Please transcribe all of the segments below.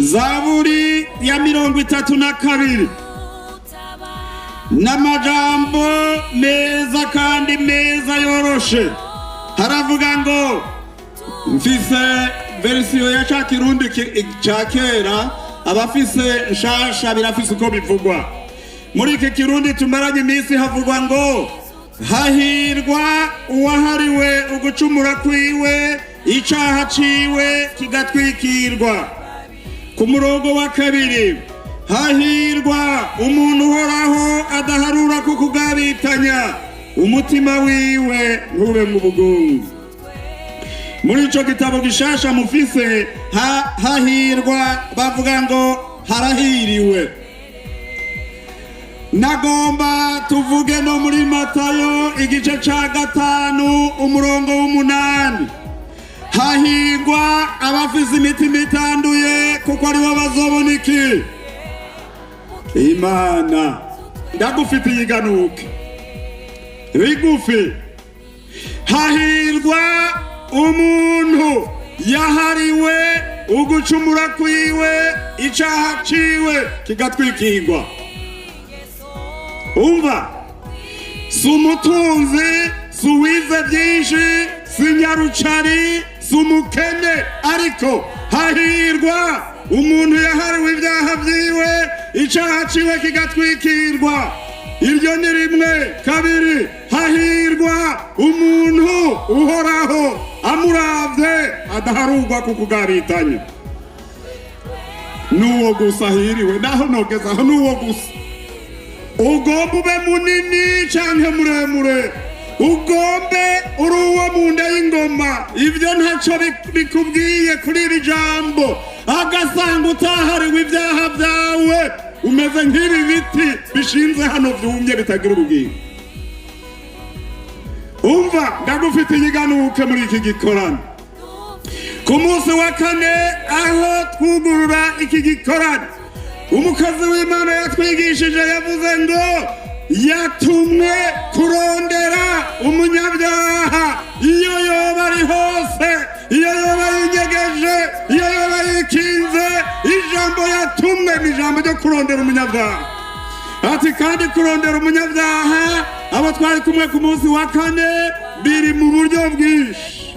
Zaburi ya 32 n'amajambo meza kandi meza yoroshe. Haravuga ngo, mfise version ya ca Kirundi ca kera, abafise nshasha birafise uko bivugwa. Muri iki Kirundi tumaranye iminsi havugwa ngo: "Hahirwa uwahariwe ugucumura kwiwe, icaha ciwe kigatwikirwa." Ku murongo wa kabiri: "Hahirwa umuntu Uhoraho adaharura ku kugabitanya, umutima wiwe ntube mu bugungu." Muri ico gitabo gishasha mufise, hahirwa bavuga ngo harahiriwe. Nagomba tuvuge no muri Matayo igice ca 5, umurongo w'8: "Hahirwa abafise imitima itanduye, kuko aribo bazobona iki? Imana." Ndagufitiye iganuke rigufi. Hahirwa umuntu yahariwe ugucumura kwiwe, icaha ciwe kigatwikirwa. Umva, si umutunzi, si uwize byinshi, si nyarucari, si umukene, ariko hahirwa umuntu yahariwe ibyaha byiwe, icaha ciwe kigatwikirwa. Iryo ni rimwe. Kabiri, hahirwa umuntu Uhoraho amuravye adaharugwa ku kugabitanya. N'uwo gusa ahiriwe, naho nogezaho n'uwo gusa. Ugomba ube munini canke muremure, ugombe uri uwo mu nda y'ingoma, ibyo ntaco bikubwiye kuri iri jambo. Agasanga utahariwe ibyaha byawe, umeze nk'ibi biti bishinze hano vyumye, bitagira ubugingo. Umva, ndagufitiye iganuke muri iki gikorano. Ku munsi wa kane, aho twugurura iki gikorano, umukozi w'Imana yatwigishije yavuze ngo yatumwe kurondera umunyabyaha iyo yoba ari hose, iyo yoba yinyegeje, iyo yoba yikinze. Ijambo yatumwe ni ijambo ryo kurondera umunyabyaha. Ati kandi kurondera umunyabyaha, abo twari kumwe ku munsi wa kane, biri mu buryo bwinshi.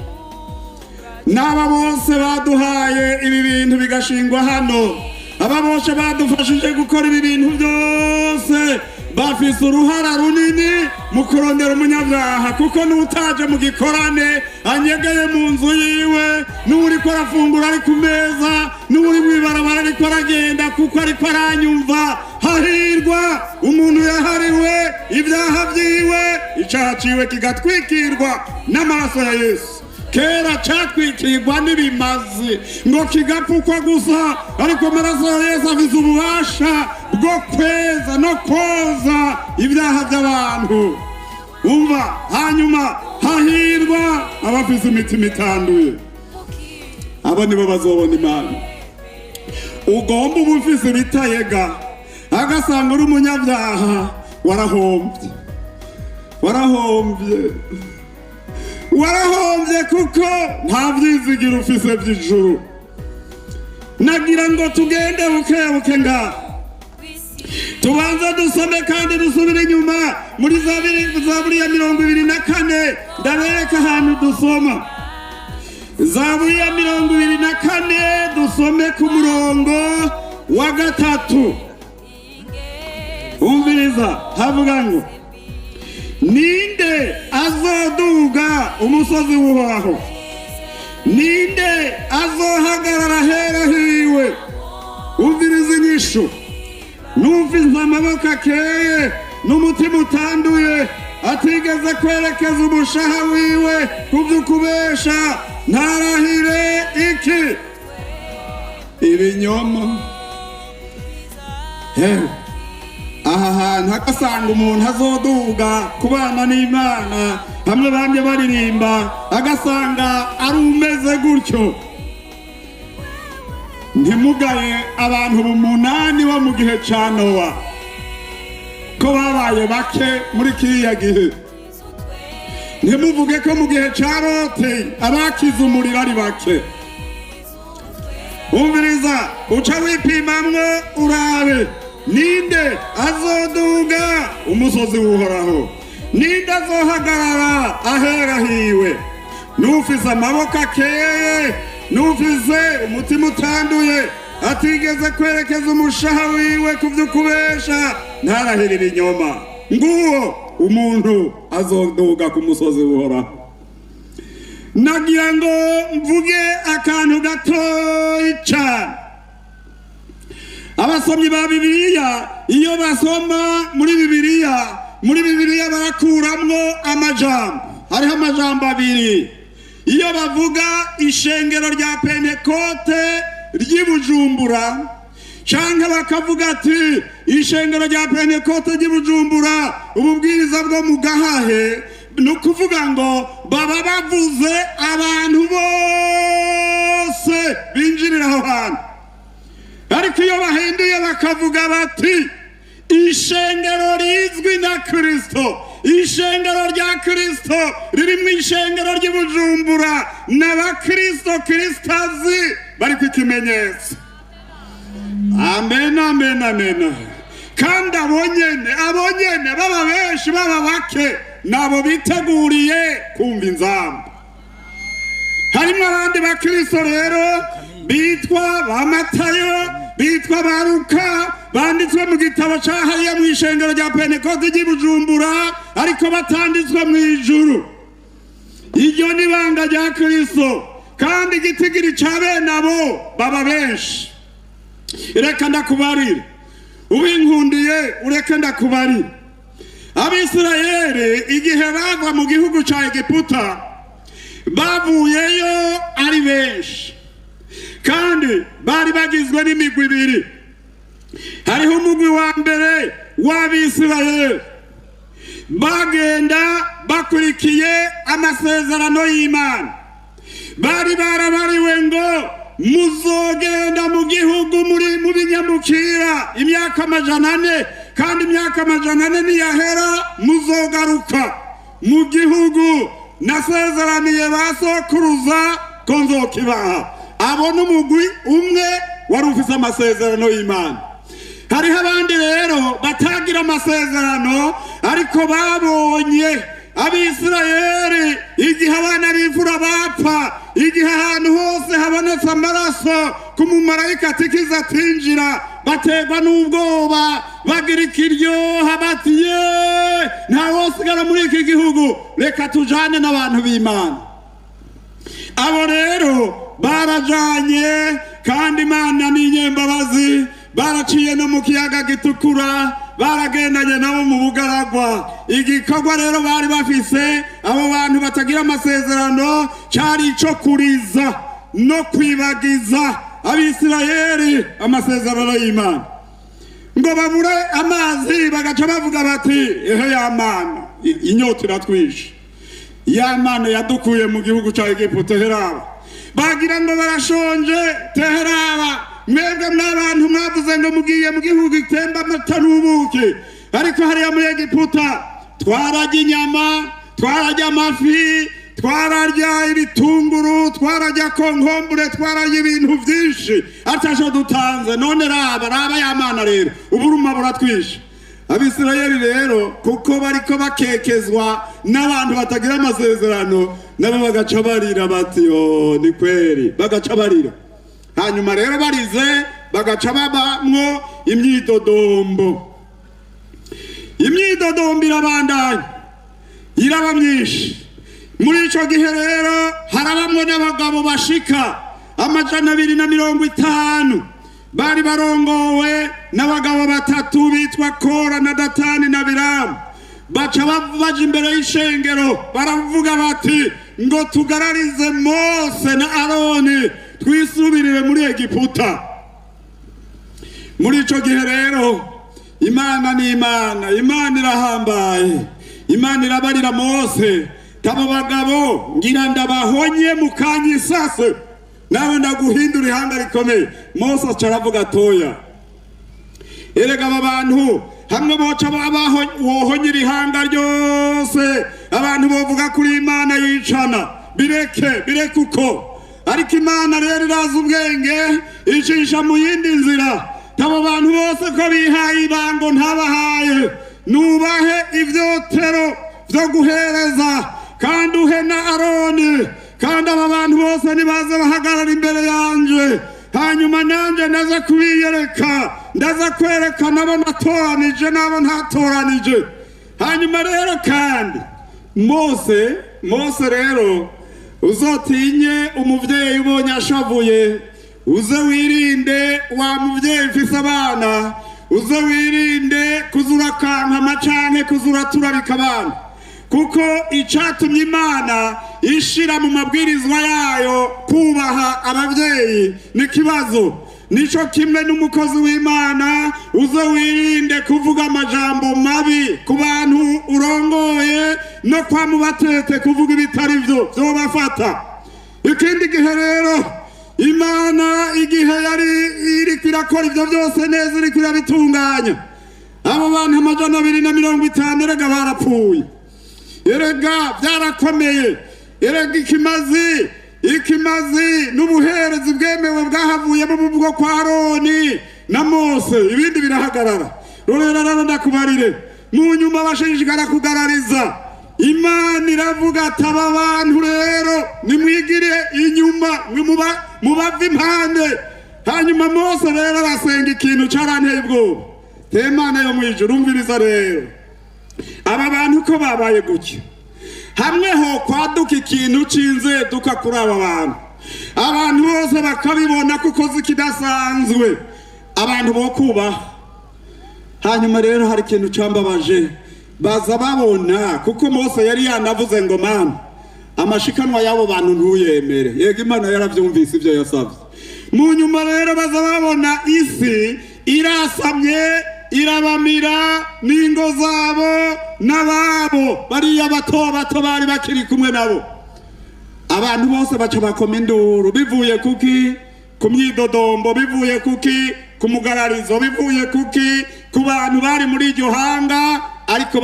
N'aba bose baduhaye ibi bintu bigashingwa hano, aba bose badufashije gukora ibi bintu byose, bafise uruhara runini mu kurondera umunyabyaha, kuko n'utaje mu gikorane anyegeye mu nzu yiwe, n'uriko arafungura ari ku meza, n'uri mw'ibarabara ariko aragenda, kuko ariko aranyumva. Hahirwa umuntu yahariwe ibyaha byiwe, icaha ciwe kigatwikirwa n'amaraso ya Yesu. Kera catwikirwa n'ibimazi ngo kigapfukwa gusa, ariko amaraso ya Yesu afise ububasha bwo kweza no koza ibyaha by'abantu. Umva, hanyuma hahirwa abafise imitima itanduye, abo nibo bazobona Imana. Ugomba uba ufise ibitayega, agasanga uri umunyabyaha, warahombye, warahombye, warahombye, kuko nta byizigiro ufise by'ijuru. Nagira ngo tugende buke buke ngaha, tubanze dusome kandi dusubire inyuma muri Zaburi ya 24. Ndabereka ahantu dusoma. Zaburi ya 24, dusome ku murongo wa 3. Umviriza, havuga ngo: "Ninde azoduga umusozi w'Uhoraho? Ninde azohagarara hera hiwe?" Umviriza inyishu: "N'ufise amaboko akeye n'umutima utanduye, atigeze kwerekeza umushaha wiwe ku vy'ukubesha, ntarahire iki? Ibinyoma." Hewe, aha hantu agasanga umuntu azoduga kubana n'Imana, hamwe bamye baririmba, agasanga ari umeze gutyo. Ntimugaye abantu 8 bo mu gihe ca Nowa ko babaye bake muri kiriya gihe. Ntimuvuge ko mu gihe ca Lote abakize umuriro ari bake. Umviriza, uca wipimamwo urabe ninde azoduga umusozi w'Uhoraho, ninde azohagarara ahera hiwe. N'ufise amaboko akeye, n'ufise umutima utanduye, atigeze kwerekeza umushaha wiwe ku vy'ukubesha, ntarahirira inyoma, nguwo umuntu azoduga ku musozi w'Uhoraho. Nagira ngo mvuge akantu gatoyi cane. Abasomyi ba Bibiliya, iyo basoma muri Bibiliya barakuramwo amajambo. Hariho amajambo abiri. Iyo bavuga ishengero rya Pentekote ry'i Bujumbura, canke bakavuga ati ishengero rya Pentekote ry'i Bujumbura, ububwiriza bwo mu Gahahe, ni ukuvuga ngo baba bavuze abantu bose binjirira aho hantu. Ariko iyo bahinduye bakavuga bati ishengero rizwi na Kristo, ishengero rya Kristo riri mu ishengero ry'i Bujumbura, n'abakristo kristazi bari ku ikimenyetso. Amen, amen, amen. Kandi abo nyene baba benshi, baba bake, nabo biteguriye kumva inzamba. Harimo abandi bakristo rero bitwa ba Matayo, bitwa ba Luka, banditswe mu gitabo ca hariya mu ishengero rya Pentekote ry'i Bujumbura, ariko batanditswe mu ijuru. Iryo ni ibanga rya Kristo, kandi igitigiri ca bene abo baba benshi. Reka ndakubarire, ubinkundiye, ureke ndakubarire. Abisirayeli igihe bava mu gihugu ca Egiputa, bavuyeyo ari benshi, kandi bari bagizwe n'imigwi ibiri. Hariho umugwi wa mbere w'Abisirayeli bagenda bakurikiye amasezerano y'Imana. Bari barabariwe ngo muzogenda mu gihugu muri mu binyamukira imyaka 400, kandi imyaka 400 niyahera muzogaruka mu gihugu nasezeraniye ba sokuruza ko nzokibaha. Abo n'umugwi umwe wari ufise amasezerano y'Imana. Hariho abandi rero batagira amasezerano, ariko babonye Abisirayeli igihe abana b'imfura bapfa, igihe ahantu hose habonetse amaraso, ku mumarayika atikiza atinjira, baterwa n'ubwoba, bagira ikiryoha, bati ye, nta wosigara muri iki gihugu, reka tujane n'abantu b'Imana. Abo rero barajanye, kandi Imana ni inyembabazi. Baraciye no mu kiyaga gitukura, baragendanye nabo mu bugaragwa. Igikorwa rero bari bafise abo bantu batagira amasezerano cari ico kuriza no kwibagiza Abisirayeli amasezerano y'Imana, ngo babure amazi, bagaca bavuga bati ehe, ya Mana, inyota iratwishe, ya Mana yadukuye mu gihugu ca Egiputa, heraba. Bagira ngo barashonje, teheraba, mwebwe mw'abantu mwavuze ngo mugiye mu gihugu gitemba amata n'ubuki, ariko hariya muri Egiputa twararya inyama, twararya amafi, twararya ibitunguru, twararya concombre, twararya ibintu byinshi ataco dutanze. None raba, raba ya Mana rero, uburuma buratwishe. Abisirayeli rero, kuko bariko bakekezwa n'abantu batagira amasezerano, nabo bagaca barira bati yo ni kweri, bagaca barira. Hanyuma rero barize, bagaca babamwo imyidodombo. Imyidodombo irabandanya, iraba myinshi. Muri ico gihe rero harabamwo n'abagabo bashika 250, bari barongowe n'abagabo batatu bitwa Kora na Datani na Biramu. Baca baja imbere y'ishengero, baravuga bati ngo tugararize Mose na Aroni, twisubirire muri Egiputa. Muri ico gihe rero, Imana ni Imana, Imana irahambaye. Imana irabarira Mose, tabo bagabo ngira ndabahonye mu kanya isase, nawe ndaguhindura ihanga rikomeye. Mose aca aravuga atoya, erega aba bantu hamwe boca wohonyera ihanga ryose, abantu bovuga kuri Imana yicana. Bireke, bireke uko. Ariko Imana rero irazi ubwenge, icisha mu yindi nzira. Abo bantu bose ko bihaye ibango ntabahaye, nubahe ivyotero vyo guhereza, kandi uhe na Aroni, kandi aba bantu bose nibaze bahagarara imbere yanje, hanyuma nanje ndaza kubiyereka, ndaza kwerekana abo natoranije n'abo ntatoranije. Hanyuma rero kandi Mose rero uzotinye umuvyeyi ubonye ashavuye, uze wirinde wa muvyeyi ufise abana, uze wirinde kuzura kankama canke kuzura turabika abana, kuko icatumye Imana ishira mu mabwirizwa yayo kubaha abavyeyi ni kibazo. Nico kimwe n'umukozi w'Imana, uze wirinde kuvuga amajambo mabi ku bantu urongoye no kwa mubatete kuvuga ibitari vyo vyobafata. Ikindi gihe rero Imana igihe yari iriko irakora ivyo vyose neza, iriko irabitunganya, abo bantu 250 erega barapfuye, erega byarakomeye, erega ikimazi n'ubuherezi bwemewe bwahavuyemo bwo kwa Aroni na Mose, ibindi birahagarara. Rorera ndakubarire, mu nyuma bashishikara kugarariza. Imana iravuga ati aba bantu rero nimwigire inyuma, mubave impande. Hanyuma Mose rero arasenga ikintu caranteye ubwoba. Imana yo mwijuru, umviriza rero aba bantu ko babaye gutya, hamwe ho kwaduka ikintu c'inzeduka kuri aba bantu, abantu bose bakabibona kuko zikidasanzwe, abantu bo kubaha. Hanyuma rero hari ikintu cambabaje, baza babona kuko Mose yari yanavuze ngo mana amashikanwa y'abo bantu ntuyemere. Yego Imana yaravyumvise ivyo yasavye. Mu nyuma rero baza babona isi irasamye, irabamira n'ingo zabo n'ababo bariya bato bato bari bakiri kumwe nabo. Abantu bose baca bakoma induru, bivuye kuki? Ku myidodombo, bivuye kuki? Ku mugararizo, bivuye kuki? Ku bantu bari muri iryo hanga ariko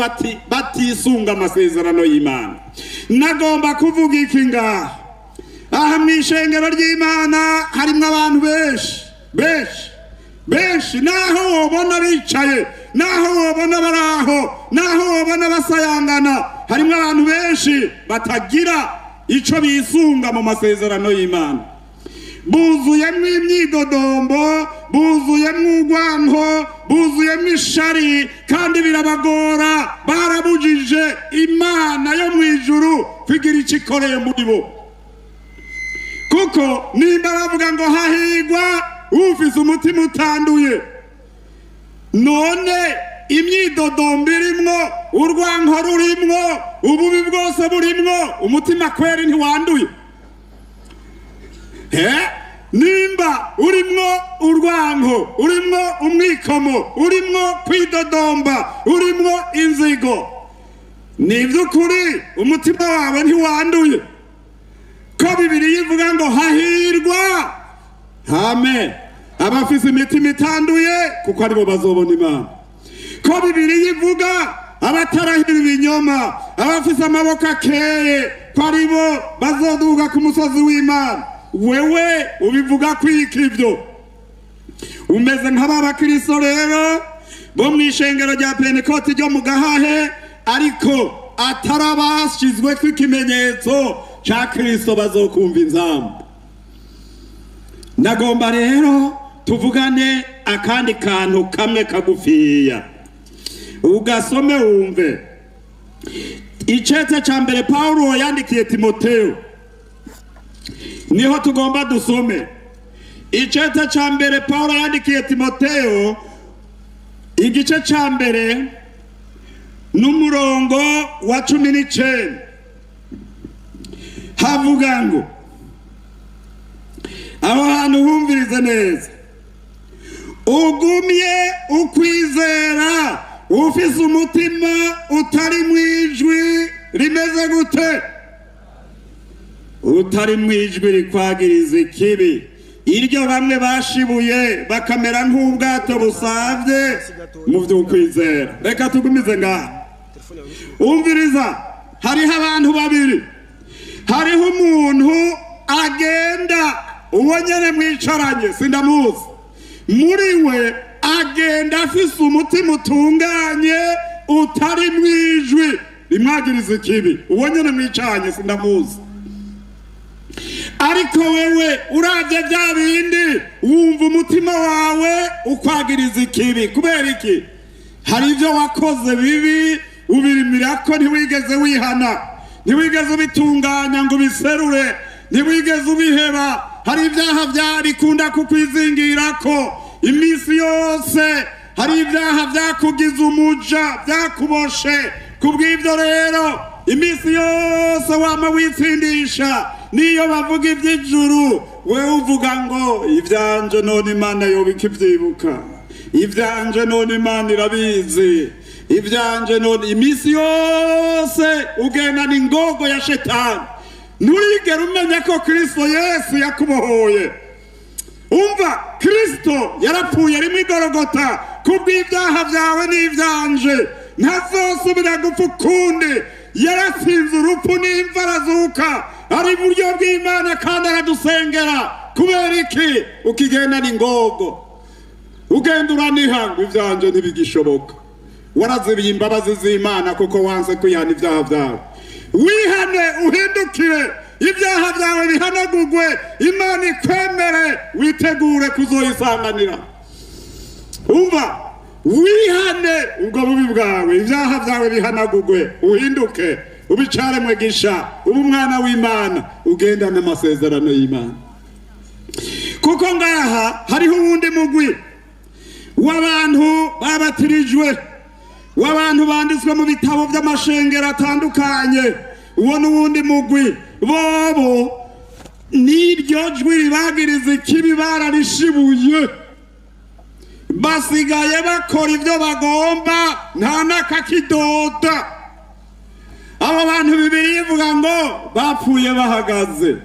batisunga amasezerano y'Imana. Nagomba kuvuga iki ngaha? Aha mw'ishengero ry'Imana harimwo abantu benshi benshi benshi, naho wobona bicaye, naho wobona baraho, naho wobona basayangana, harimwo abantu benshi batagira ico bisunga mu masezerano y'Imana. Buzuyemwo imyidodombo, buzuyemwo urwanko, buzuyemwo ishari, kandi birabagora. Barabujije Imana yo mwijuru kugira ico ikoreye muri bo, kuko nimba bavuga ngo hahigwa ufise umutima utanduye, none imyidodombo irimwo, urwanko rurimwo, ububi bwose burimwo, umutima kweri ntiwanduye? Nimba urimwo urwanko, urimwo umwikomo, urimwo kwidodomba, urimwo inzigo, ni vy'ukuri umutima wawe ntiwanduye? Ko Bibiliya ivuga ngo hahirwa amen abafise imitima itanduye, kuko aribo bazobona Imana. Ko Bibiliya ivuga abatarahira ibinyoma, abafise amaboko akeye, ko aribo bazoduga ku musozi w'Imana. Wewe ubivuga kwiki ivyo? Umeze nk'aba bakristo rero bo mw'ishengero rya Pentekote ryo mu Gahahe, ariko atarabashizwe kw'ikimenyetso ca Kristo bazokumva inzamba. Nagomba rero tuvugane akandi kantu kamwe kagufiya, ugasome wumve. Icete ca mbere Paulo yandikiye Timoteo, niho tugomba dusome. Icete ca mbere Paulo yandikiye Timoteo, igice ca mbere n'umurongo wa 19, havuga ngo, aho hantu humvirize neza, ugumye ukwizera ufise umutima utari mwijwi rimeze gute? Utari mwijwi rikwagiriza ikibi, iryo bamwe bashibuye bakamera nk'ubwato busavye mu vy'ukwizera. Reka tugumize ngaha. Umviriza, hariho abantu babiri. Hariho umuntu agenda Uwo nyene mwicaranye sindamuzi, muri we agenda afise umutima utunganye utari mwijwi rimwagiriza ikibi. Uwo nyene mwicaranye sindamuzi. Ariko wewe uravye bya bindi wumva umutima wawe ukwagiriza ikibi. Kubera iki? Hari ibyo wakoze bibi ubirimira ko ntiwigeze wihana, ntiwigeze ubitunganya ngo ubiserure, ntiwigeze ubiheba. Hari ibyaha byarikunda kukwizingirako iminsi yose, hari ibyaha byakugize umuja, byakuboshe. Kubw'ibyo rero iminsi yose wama witsindisha. Niyo bavuga iby'ijuru wewe uvuga ngo ibyanje none Imana yoba ikibyibuka, ibyanje none Imana irabizi, ibyanje none. Iminsi yose ugendana ingogo ya shetani, nturigera umenya ko Kristo Yesu yakubohoye. Umva, Kristo yarapfuye rimwe igorogota kubw'ibyaha byawe n'ibyanje, ntazosubira gupfa ukundi. Yaratsinze urupfu n'imva arazuka, ari iburyo bw'Imana kandi aradusengera. Kubera iki ukigendana ingogo, ugenda uraniha ngo ibyanje ntibigishoboka? Warazibiye imbabazi z'Imana kuko wanze kwihana ibyaha byawe. Wihane, uhindukire, ibyaha byawe bihanagurwe, Imana ikwemere, witegure kuzoyisanganira. Umva, wihane ubwo bubi bwawe, ibyaha byawe bihanagurwe, uhinduke, ubicaremwe gisha, ube umwana w'Imana, ugendane amasezerano y'Imana. Kuko ngaha hariho uwundi mugwi w'abantu babatirijwe, w'abantu banditswe mu bitabo by'amashengero atandukanye. Uwo n'uwundi mugwi bobo n'iryo jwi ribagiriza ikibi bararishibuye, basigaye bakora ibyo bagomba, nta n'akakidoda. Abo bantu Bibiliya ivuga ngo bapfuye bahagaze.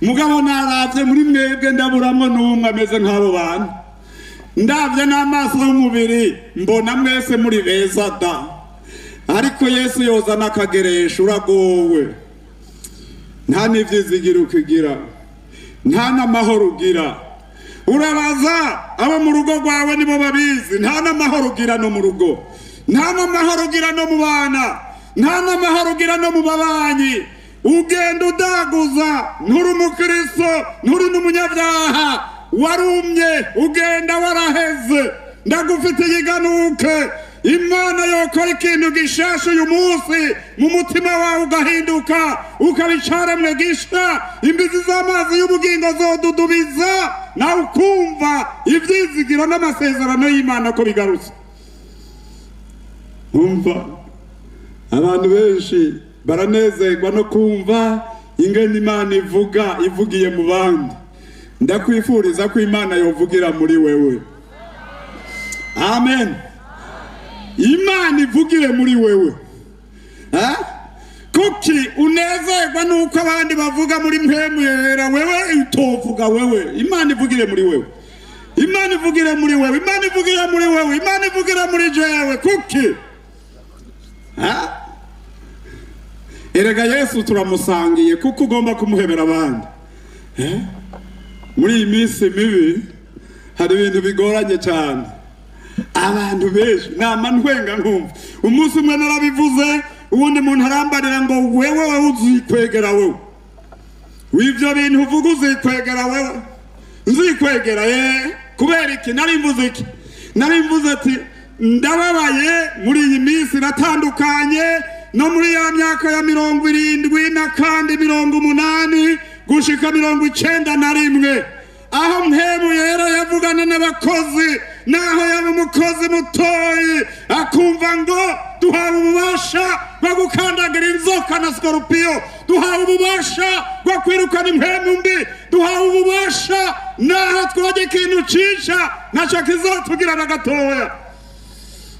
Mugabo naravye muri mwebwe ndaburamwo n'umwe ameze nk'abo bantu. Ndavye n'amaso y'umubiri mbona mwese muri beza da, ariko Yesu yozana akageresha uragowe. Nta n'ivyizigiro ukigira, nta n'amahoro ugira. Urabaza abo mu rugo rwawe nibo babizi, nta n'amahoro ugira no mu rugo, nta n'amahoro ugira no mu bana, nta n'amahoro ugira no mu babanyi. Ugenda udaguza, nturi umukristo, nturi n'umunyabyaha, warumye, ugenda waraheze. Ndagufitiye iganuke. Imana yokora ikintu gishasha uyu munsi mu mutima wawe ugahinduka, ukabicaremwe gisha, imbizi z'amazi y'ubugingo zodudubiza, nawe ukumva ibyizigiro n'amasezerano y'Imana ko bigarutse. Umva, abantu benshi baranezerwa no kumva ingene Imana ivuga ivugiye mu bandi. Ndakwifuriza ko Imana yovugira muri wewe. Amen. Imana ivugire muri wewe. Kuki unezerwa nuko abandi bavuga muri mpemu yera, wewe utovuga wewe? Imana ivugire muri wewe, Imana ivugire muri wewe, Imana ivugire muri wewe, Imana ivugire muri jewe. Kuki? Erega Yesu turamusangiye, kuko ugomba kumuhebera abandi. Muri iyi minsi mibi hari ibintu bigoranye cyane, abantu benshi nama ntwenga nkumva. Umunsi umwe narabivuze, uwundi muntu arambarira ngo wewe wewe uzikwegera wewe, w'ivyo bintu uvuga uzikwegera wewe, nzikwegera ye. Kubera iki? Nari mvuze iki? Nari mvuze ati ndababaye muri iyi minsi natandukanye no muri ya myaka ya 70 na kandi 80 gushika 91, aho mpemu yera yavugana n'abakozi, naho yaba umukozi mutoyi akumva ngo duhawe ububasha bwo gukandagira inzoka na sikorupiyo, duhawe ububasha bwo kwirukana impemu mbi, duhawe ububasha, naho twoge ikintu cica naco kizotugira na gatoya.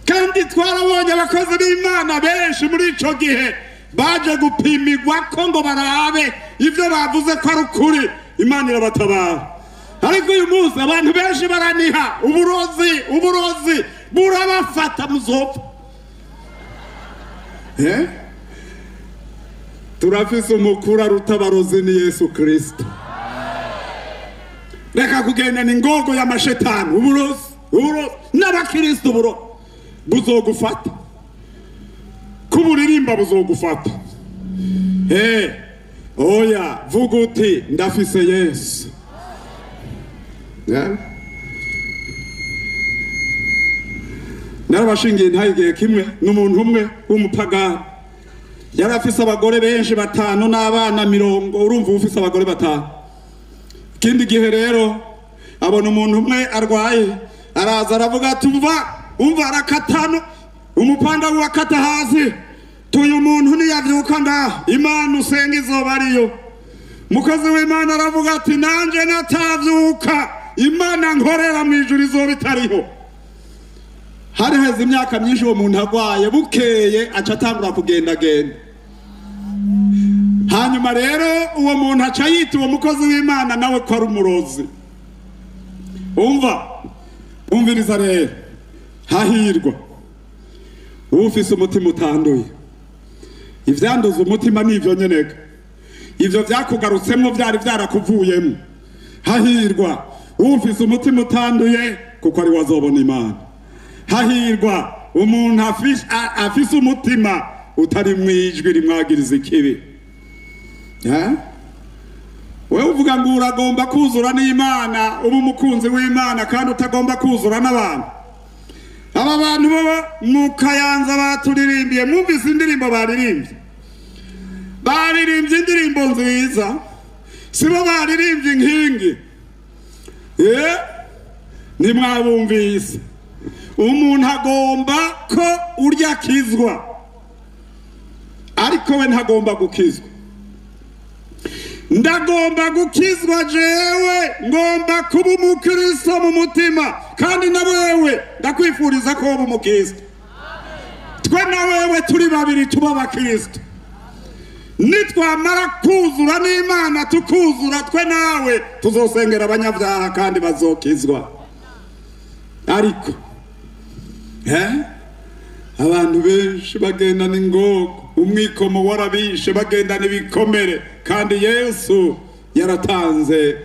Kandi twarabonye abakozi b'Imana benshi muri ico gihe baje gupimirwa ko ngo barabe ivyo bavuze ko ari ukuri, Imana irabatabara. Ariko uyu munsi abantu benshi baraniha uburozi, uburozi burabafata muzopfa. Turafise umukuru aruta abarozi ni Yesu Kristo. Reka kugendana ingogo y'amashetani, uburozi, uburozi n'abakristo, uburo buzogufata, kuburirimba buzogufata. Oya, vuga uti ndafise Yesu. Narabashingiye ntaye igihe kimwe n'umuntu umwe w'umupagani yari afise abagore benshi batanu n'abana 20. Urumva ufise abagore batanu. Ikindi gihe rero abona umuntu umwe arwaye, araza aravuga ati umva arakatano umupanga wakata hasi, tuyu muntu niyavyuka ngaha Imana usenga izoba ariyo. Mukozi w'Imana aravuga ati nanje natavyuka Imana nkorera mu ijuru izoba itariho. Hari heze imyaka myinshi uwo muntu agwaye, bukeye aca atangura kugendagenda. Hanyuma rero uwo muntu aca yita uwo mukozi w'Imana nawe ko ari umurozi. Umva, umviriza rero, hahirwa ufise umutima utanduye. Ivyanduza umutima nivyo nyeneka, ivyo vyakugarutsemo vyari vyarakuvuyemo. Hahirwa ufise umutima utanduye, kuko ari wazobona Imana. Hahirwa umuntu afise umutima utari mwijwi rimwagiriza ikibi. Wewe uvuga ngo uragomba kuzura n'Imana, uba umukunzi w'Imana kandi utagomba kuzura n'abantu. Aba bantu bo mu Kayanza baturirimbiye, mwumvise indirimbo baririmbye, baririmbye indirimbo nziza, sibo baririmbye inkingi. Ntimwabumvise. Umuntu agomba ko urya akizwa, ariko we ntagomba gukizwa. Ndagomba gukizwa jewe, ngomba kuba umukristo mu mutima, kandi na wewe ndakwifuriza ko uba umukristo. Twe na wewe turi babiri tuba abakristo. Nitwamara kuzura n'Imana tukuzura twe nawe, tuzosengera abanyabyaha kandi bazokizwa. Ariko abantu benshi bagendana ingogo, umwikomo warabishe, bagendana ibikomere, kandi Yesu yaratanze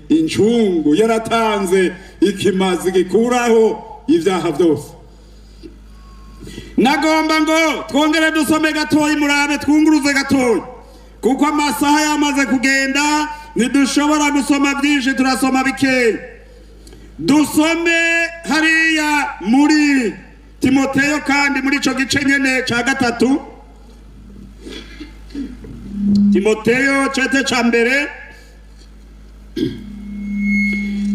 incungu, yaratanze ikimazi gikuraho ibyaha byose. Nagomba ngo twongere dusome gatoyi, murabe twunguruze gatoyi, kuko amasaha yamaze kugenda, ntidushobora gusoma byinshi, turasoma bikeya. Dusome hariya muri Timoteyo, kandi muri ico gice nyene ca 3, Timoteyo cete ca mbere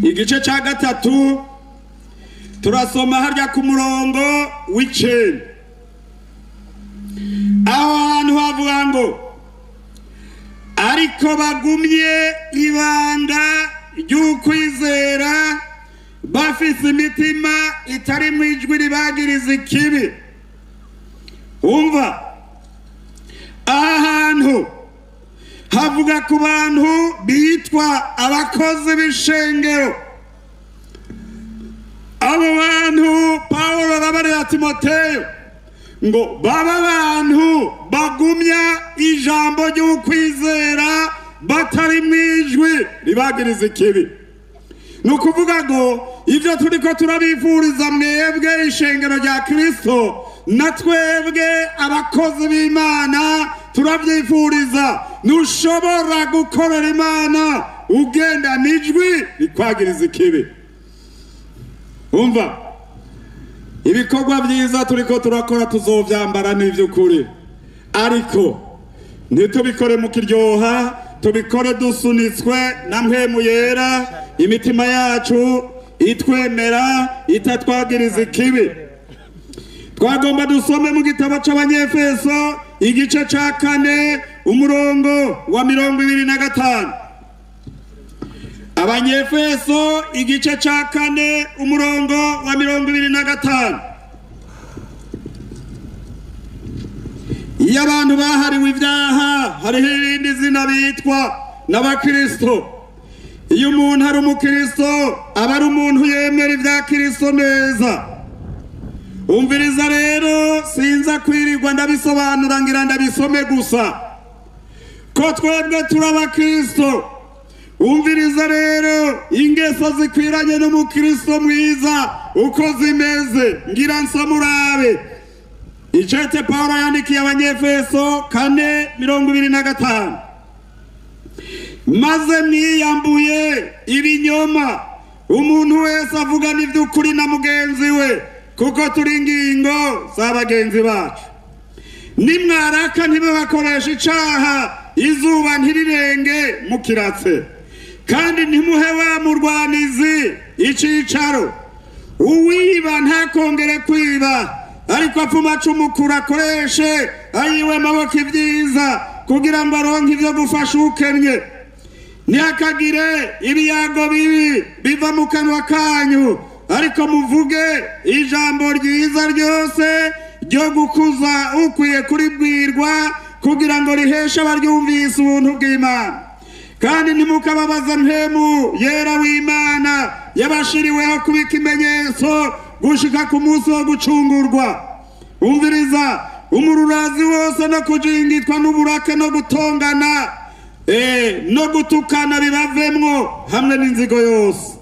igice ca 3, turasoma harya ku murongo w'9. Aho hantu havuga ngo ariko bagumye ibanga ry'ukwizera, bafise imitima itari mu ijwi ribagiriza ikibi. Umva, aha hantu havuga ku bantu bitwa abakozi b'ishengero. Abo bantu Pawulo arabarira Timoteyo ngo baba bantu bagumya ijambo ry'ukwizera batari mu ijwi ribagiriza ikibi. Nukuvuga ngo ivyo turiko turabifuriza mwebwe ishengero rya Kristo, na twebwe abakozi b'Imana turavyifuriza. Ntushobora gukorera Imana ugenda n'ijwi rikwagiriza ikibi. Umva, ibikorwa vyiza turiko turakora tuzovyambara n'ivy'ukuri, ariko ntitubikore mu kiryoha, tubikore dusunitswe na mpwemu yera, imitima yacu itwemera itatwagiriza ikibi. Twagomba dusome mu gitabo c'Abanyefeso igice ca 4 umurongo wa 25. Abanyefeso igice ca 4 umurongo wa 25. Iyo abantu bahariwe ibyaha hariho irindi zina bitwa n'abakristo. Iyo umuntu ari umukristo aba ari umuntu yemera ibya Kristo neza. Umviriza rero, sinza kwirirwa ndabisobanura, ngira ndabisome gusa, ko twebwe turi abakristo. Umviriza rero ingeso zikwiranye n'umukristo mwiza uko zimeze, ngira nsomurabe icete Pawulo yandikiye Abanyefeso 4:25. Maze mwiyambuye ibinyoma, umuntu wese avugana ivy'ukuri na mugenzi we, kuko turi ingingo za bagenzi bacu. Nimwaraka ntimubakoreshe icaha, izuba ntirirenge mukiratse, kandi ntimuhe wa murwanizi icicaro. Uwiba ntakongere kwiba, ariko apfuma acumukura akoreshe ayiwe maboko ibyiza, kugira ngo aronke ivyo gufasha ukennye. Ntihakagire ibiyago bibi biva mu kanwa kanyu, ariko muvuge ijambo ryiza ryose ryo gukuza ukwiye kuribwirwa, kugira ngo riheshe abaryumvise ubuntu bw'Imana. Kandi ntimukababaza mpemu yera w'Imana yabashiriweho kuba ikimenyetso gushika ku munsi wo gucungurwa. Umviriza, umururazi wose no kujingitwa n'uburake no gutongana no gutukana bibavemwo hamwe n'inzigo yose.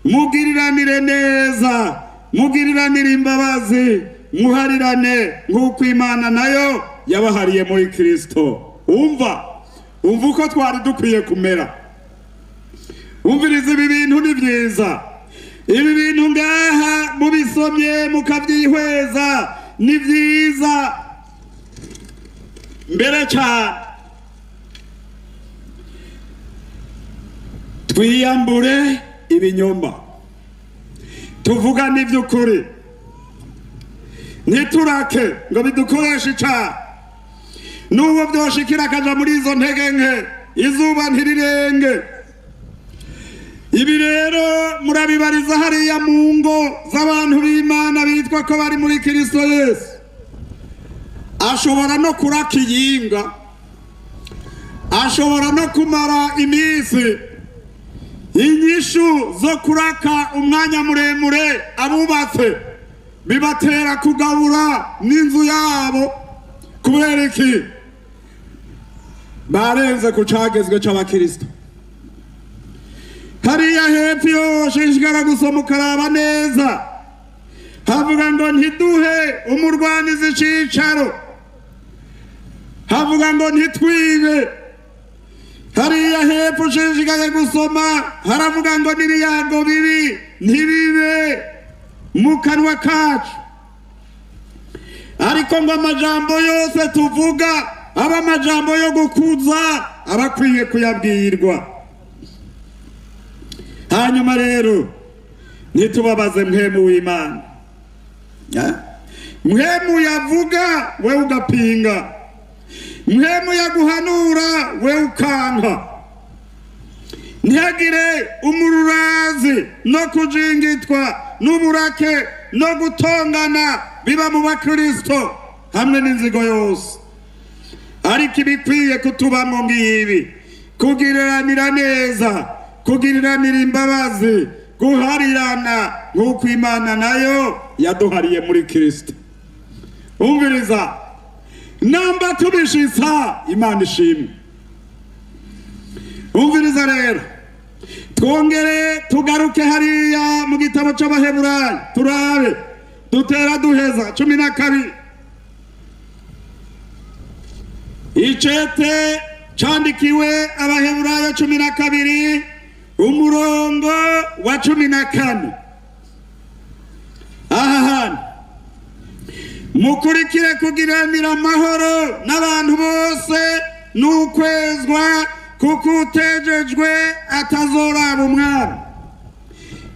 Mugiriranire neza, mugiriranire imbabazi, muharirane nk'uko Imana nayo yabahariye muri Kristo. Umva uko twari dukwiye kumera. Umviriza, ibi bintu ni vyiza. Ibi bintu ngaha mubisomye mukavyihweza ni vyiza mbere cyane. Twiyambure ibinyoma, tuvugane ivy'ukuri, ntiturake ngo bidukoreshe icaha. N'uwo vyoshikira akaja muri izo ntege nke, izuba ntirirenge. Ibi rero murabibariza hariya mu ngo z'abantu b'Imana bitwa ko bari muri Kristo Yesu. Ashobora no kuraka iyinga, ashobora no kumara iminsi. Inyishu zo kuraka umwanya muremure abubatse bibatera kugabura n'inzu yabo. Kubera iki? Barenze ku cagezwe c'abakristo. Hariya hepfo yoshishikara gusoma ukaraba neza, havuga ngo ntiduhe umurwanizi icicaro, havuga ngo ntitwibe. Hariya hepfo ushishikaye gusoma haravuga ngo n'ibiyago bibi ntibibe mu kanwa kacu, ariko ngo amajambo yose tuvuga aba amajambo yo gukuza abakwiye kuyabwirwa. Hanyuma rero ntitubabaze mpemu w'Imana. Mpemu yavuga we ugapinga, mpemu yaguhanura we ukanka. Ntihagire umururazi no kujingitwa n'uburake no gutongana biba mu bakristo hamwe n'inzigo yose. Ariko ibikwiye kutubamo ngibi: kugiriranira neza, kugiriranira imbabazi, guharirana nk'uko Imana nayo yaduhariye muri Kristo. Umviriza, namba tubishitsa Imana ishimwe. Umviriza rero, twongere tugaruke hariya mu gitabo c'Abaheburayo, turabe dutera duheza 12. Icete candikiwe Abaheburayo 12 umurongo wa 14. Aha hantu mukurikire kugiranira amahoro n'abantu bose n'ukwezwa, kuko utejejwe atazoraba umwami.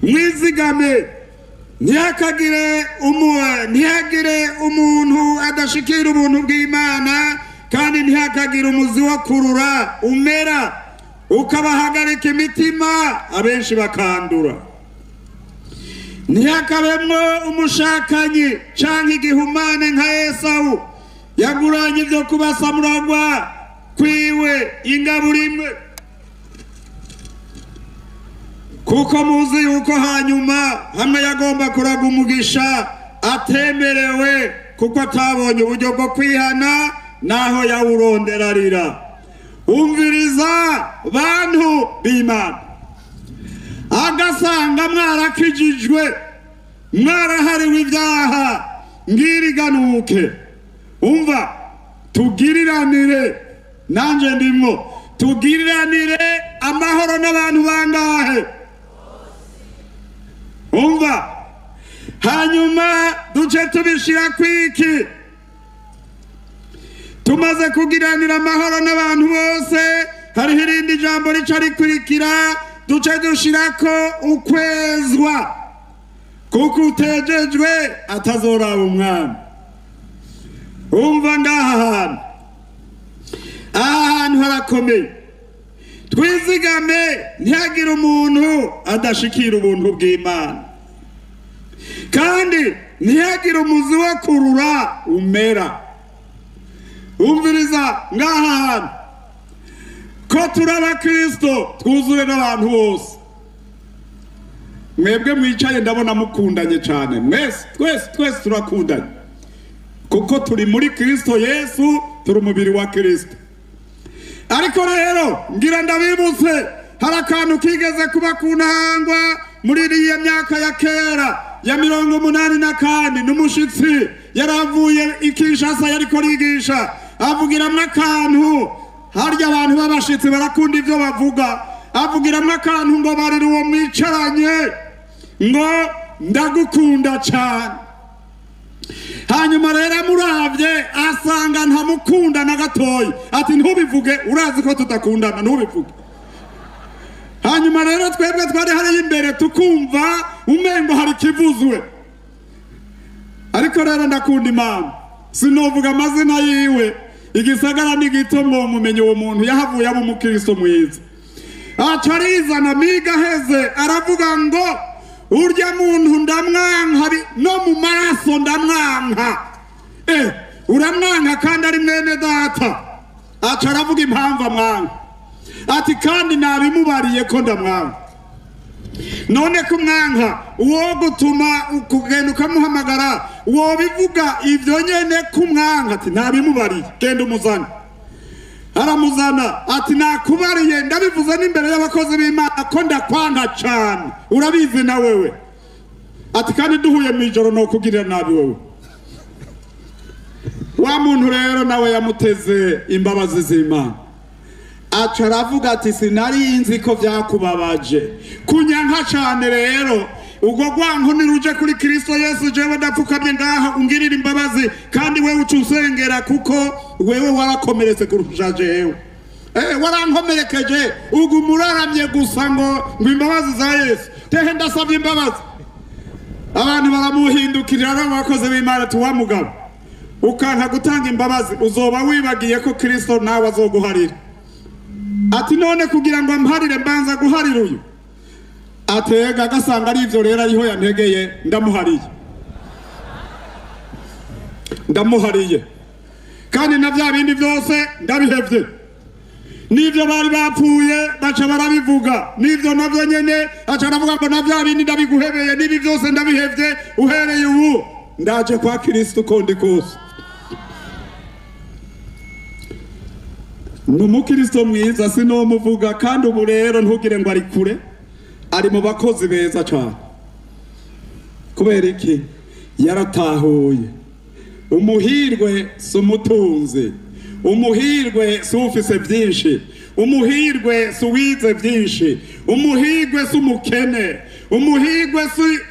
Mwizigame, ntihakagire umuntu adashikira ubuntu bw'Imana, kandi ntihakagire umuzi wo kurura umera ukabahagarika imitima abenshi bakandura. Ntihakabemwo umushakanyi canke igihumane nka Esawu yaguranye ivyo kubasamuragwa kwiwe ingaburo imwe, kuko muzi yuko hanyuma hamwe yagomba kuraga umugisha atemerewe, kuko atabonye uburyo bwo kwihana naho yawurondera arira. Umviriza bantu b'Imana, agasanga mwarakijijwe, mwarahariwe ibyaha, ngiriganuke. Umva, tugiriranire, nanje ndimwo, tugiriranire amahoro n'abantu bangahe? Umva, hanyuma duce tubishira kwiki. Tumaze kugiranira amahoro n'abantu bose, hariho irindi jambo rica rikurikira, duce dushirako ukwezwa, kuko utejejwe atazoraba umwami. Umva ngaha hantu, aha hantu harakomeye. Twizigame ntihagire umuntu adashikira ubuntu bw'Imana, kandi ntihagire umuzi wo kurura umera. Umviriza ngaha hantu, ko turi abakristo twuzure n'abantu bose. Mwebwe mwicaye ndabona mukundanye cyane, mwese twese twese turakundanye, kuko turi muri Kristo Yesu, turi umubiri wa Kristo. Ariko rero ngira ndabibutse, hari akantu kigeze kuba ku ntangwa muri iriya myaka ya kera ya 84, n'umushitsi yaravuye i Kinshasa yariko arigisha, avugiramwo akantu. Harya abantu b'abashitsi barakunda ivyo bavuga, avugiramwo akantu ngo barira uwo mwicaranye ngo ndagukunda cyane. Hanyuma rero amuravye asanga ntamukunda na gatoyi, ati ntubivuge, urazi ko tudakundana, ntubivuge. Hanyuma rero twebwe twari hariya imbere tukumva umengo hari kivuzwe. Ariko rero ndakunda Imana, sinovuga amazina yiwe, igisagara ni gito ngo mumenye uwo muntu yahavuye aba umukristo mwiza. Aca arizana miga aheze aravuga ngo urya muntu ndamwanka, no mu maraso ndamwanka. Uramwanka kandi ari mwene data. Aca aravuga impamvu amwanka, ati kandi nabimubariye ko ndamwanka. None kumwanka uwo gutuma kugenda ukamuhamagara, wobivuga ivyo nyene kumwanka? Ati nabimubariye, genda umuzane. Aramuzana, ati nakubariye, ndabivuze n'imbere y'abakozi b'Imana ko ndakwanga cyane, urabizi na wewe. Ati kandi duhuye mw'ijoro no kugirira nabi wewe. Wa muntu rero nawe yamuteze imbabazi z'Imana, aca aravuga ati sinari nzi ko vyakubabaje kunyanka cyane. Rero ubwo rwanko niruje kuri Kristo Yesu, jewe ndapfukamye ngaha ungirira imbabazi, kandi wewe uca usengera kuko wewe warakomeretse kurusha jewe. Warankomerekeje, uguma uraramye gusa ngo imbabazi za Yesu. Tehe ndasabye imbabazi. Abantu baramuhindukirira n'abakozi b'Imana, tuwa mugabo ukanka gutanga imbabazi uzoba wibagiye ko Kristo nawe azoguharira. Ati none kugira ngo amparire mbanza guharira uyu. Atega agasanga ari ivyo rero ariho yantegeye, ndamuhariye, ndamuhariye, kandi na vya bindi vyose ndabihevye. N'ivyo bari bapfuye baca barabivuga, n'ivyo navyo nyene aca aravuga ngo na vya bindi ndabiguhebeye, n'ibi vyose ndabihevye, uhereye ubu ndaje kwa Kristo uko ndi kose. Ni umukristo mwiza sinomuvuga, kandi ubu rero ntugire ngo ari kure, ari mu bakozi beza cyane. Kubera iki? Yaratahuye. Umuhirwe si umutunzi, umuhirwe si ufise byinshi, umuhirwe si uwize byinshi, umuhirwe si umukene, umuhirwe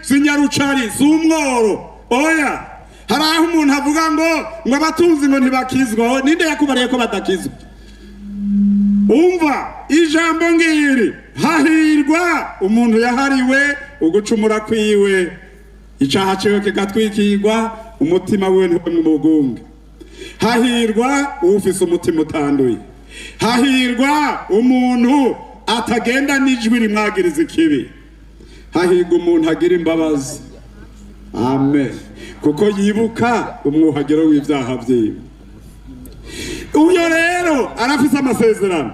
si nyarucari, si umworo. Oya, hari aho umuntu avuga ngo abatunzi ngo ntibakizwa. Ninde yakubariye ko badakizwa? Umva ijambo ngiri, hahirwa umuntu yahariwe ugucumura kwiwe, icaha ciwe kigatwikirwa, umutima wiwe ntiwe mu bugunge. Hahirwa ufise umutima utanduye, hahirwa umuntu atagenda n'ijwi rimwagiriza ikibi, hahirwa umuntu agira imbabazi. Amen. Kuko yibuka umwuhagiro w'ivyaha vyiwe. Uyo rero arafise amasezerano.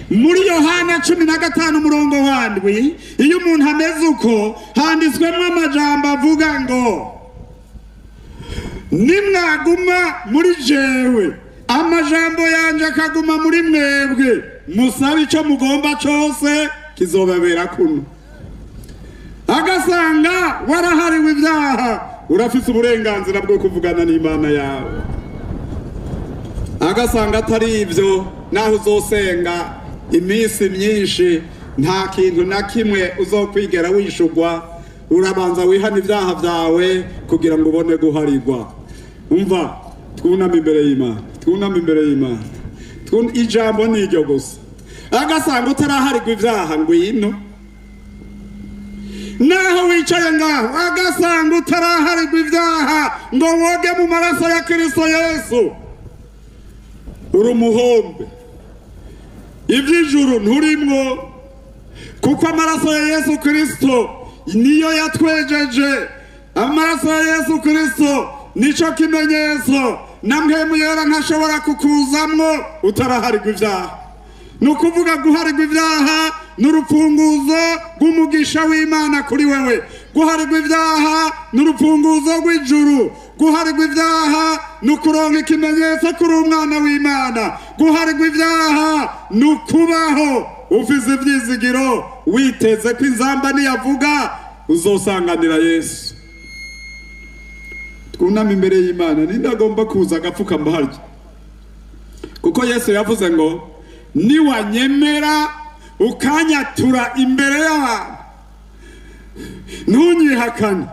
Muri Yohana 15 umurongo wa 7, iyo umuntu ameze uko handitswemo amajambo avuga ngo nimwaguma muri jewe Amajambo yanje akaguma muri mwebwe, musabe icyo mugomba cyose kizobabera kuno. Agasanga warahariwe ibyaha, urafise uburenganzira bwo kuvugana n'Imana yawe. Agasanga atari ibyo, naho uzosenga iminsi myinshi nta kintu na kimwe uzokwigera wishugwa. Urabanza wihana ibyaha byawe kugira ngo ubone guharigwa. Umva, twuname imbere y'Imana, twuname imbere y'Imana. Ijambo ni iryo gusa. Agasanga utaraharigwa ibyaha, ngwino. Naho wicaye ngaho agasanga utaraharigwa ibyaha ngo woge mu maraso ya Kristo Yesu, uri umuhombe. Iby'ijuru nturimwo, kuko amaraso ya Yesu Kristo niyo yatwejeje. Amaraso ya Yesu Kristo nico kimenyetso, na Mpwemu Yera ntashobora kukuzamwo utaraharigwa ibyaha. Ni ukuvuga guharigwa ibyaha n'urufunguzo rw'umugisha w'Imana kuri wewe. Guharigwa ibyaha n'urufunguzo rw'ijuru. Guharigwa ibyaha ni ukuronka ikimenyetso kuri umwana w'Imana. Guharigwa ibyaha ni ukubaho ufise ivyizigiro, witeze ko inzamba niyavuga uzosanganira Yesu. Twuname imbere y'Imana. Ninde agomba kuza agapfukama harya? Kuko Yesu yavuze ngo niwanyemera ukanyatura imbere y'abantu ntunyihakane,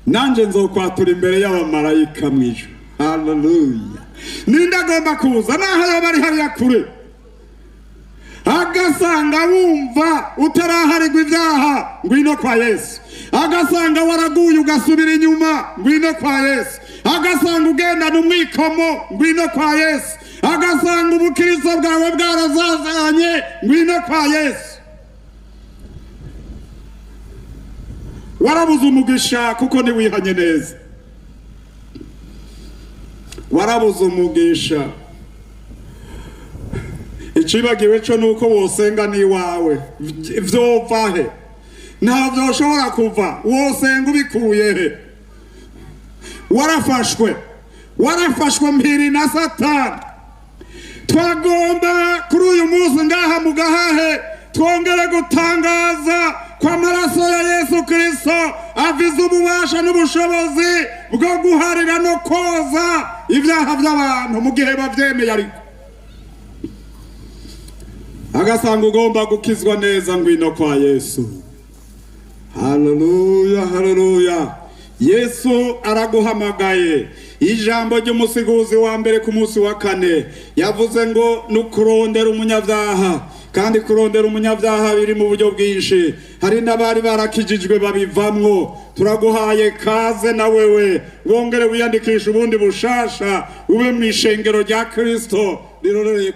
nanje nzokwatura imbere y'abamarayika mw'ijuru. Haleluya! Ninde agomba kuza naho yoba ari hariya kure? Agasanga wumva utaraharigwa ibyaha, ngwino kwa Yesu. Agasanga waraguye ugasubira inyuma, ngwino kwa Yesu. Agasanga ugendana umwikomo, ngwino kwa Yesu. Agasanga ubukristo bwawe bwarazazanye, ngwino kwa Yesu. Warabuze umugisha kuko ntiwihanye neza. Warabuze umugisha. Icibagiwe cyo nuko wosenga n'iwawe vyova he? Nta vyoshobora kuva. Wosenga ubikuye he? Warafashwe, warafashwe mpiri na Satani. Twagomba kuri uyu munsi ngaha mu Gahahe twongere gutangaza ko amaraso ya Yesu Kristo avize ububasha n'ubushobozi bwo guharira no koza ibyaha by'abantu mu gihe bavyemeye. Ariko agasanga ugomba gukizwa neza, ngwino kwa Yesu. Haleluya, haleluya! Yesu araguhamagaye. Ijambo ry'umusiguzi wa mbere ku munsi wa kane yavuze ngo nukurondera umunyabyaha, kandi kurondera umunyabyaha biri mu buryo bwinshi. Hari n'abari barakijijwe babivamwo. Turaguhaye kaze na wewe wongere wiyandikisha ubundi bushasha, ube mu ishengero rya Kristo rirorereye.